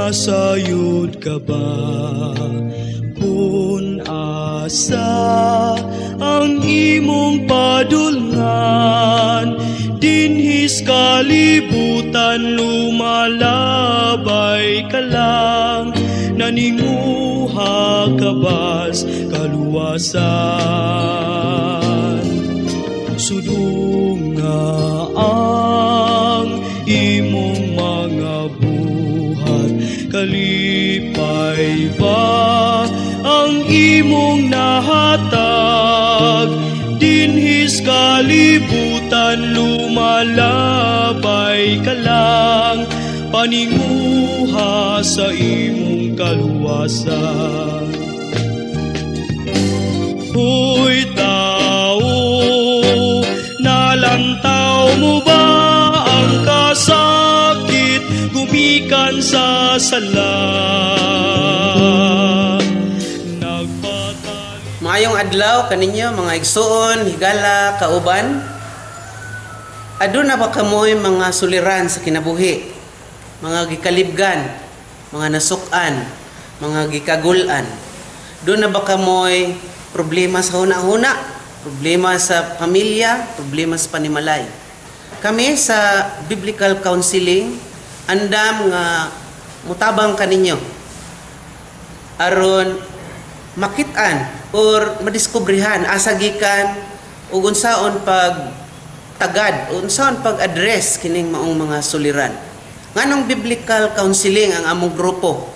Nasayod ka ba? Kung asa ang imong padulngan, dinhis kalibutan lumalabay ka lang, naninguha ka bas kaluwasan? Sudunga ang imong mga buhat, kalipay ba ang imong nahatag? Dinhis kalibutan lumalabay ka lang, paninguha sa imong kaluwasan. Huy tao, nalantaw mo ba ang kasakit gumikan sa sala? Nagpatali Maayong adlaw kaninyo, mga igsuon, higala, kauban. Aduna ba kamoy mga suliran sa kinabuhi? Mga gikalibgan, mga nasukan, mga gikagul-an. Duna ba kamoy problema sa huna-huna, problema sa pamilya, problema sa panimalay? Kami sa Biblical Counseling, andam nga mutabang kaninyo aron makitaan or madiskubrehan asa gikan ug unsaon pag tagad, unsaon pag-address kining maong mga suliran. Nganong biblical counseling ang among grupo?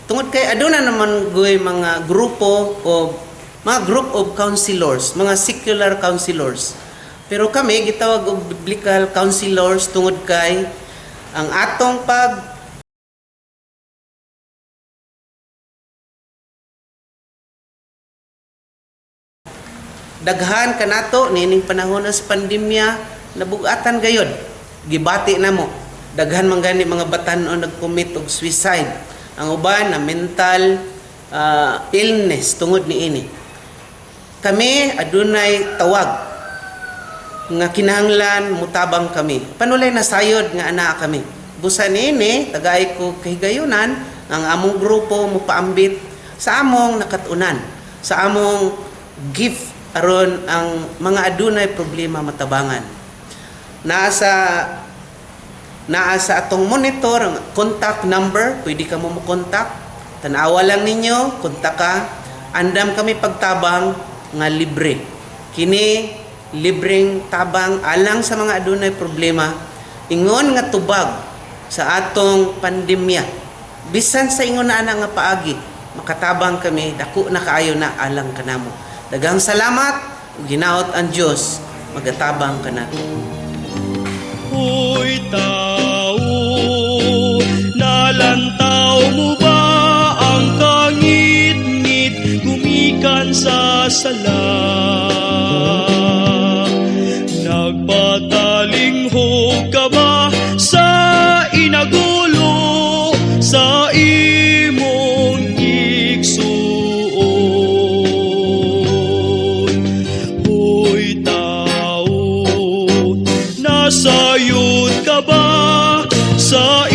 Tungod kay aduna naman goy mga grupo o mga group of counselors, mga secular counselors. Pero kami gitawag og biblical counselors tungod kay ang atong pag daghan kanato niining panahon sa pandemya, nabugatan gayod, gibati namo daghan man gani mga batan-on nag-commit og suicide, ang uban na mental illness tungod niini. Kami adunay tawag nga kinahanglan mutabang kami panulay na sayod nga anaa kami. Busa niini, tagay ko kahigayunan ang among grupo mopaambit sa among nakatunan, sa among gift, aron ang mga adunay problema matabangan. Naa sa atong monitor ang contact number, pwede ka mo mo-contact. Tanawa lang ninyo, kontak ka. Andam kami pagtabang nga libre. Kini libreng tabang alang sa mga adunay problema, ingon nga tubag sa atong pandemya. Bisan sa ingon na ana nga paagi, makatabang kami, dako na kaayo na alang kanamo. Daghang salamat ug ginaot ang Dios magatabang kanato. Hoy tao, nalantaw mo ba ang kangitngit gumikan sa sala? Nagpatalinghog ka ba sa inagulo sa imong igsuon? Hoy tao, nasayod ka ba sa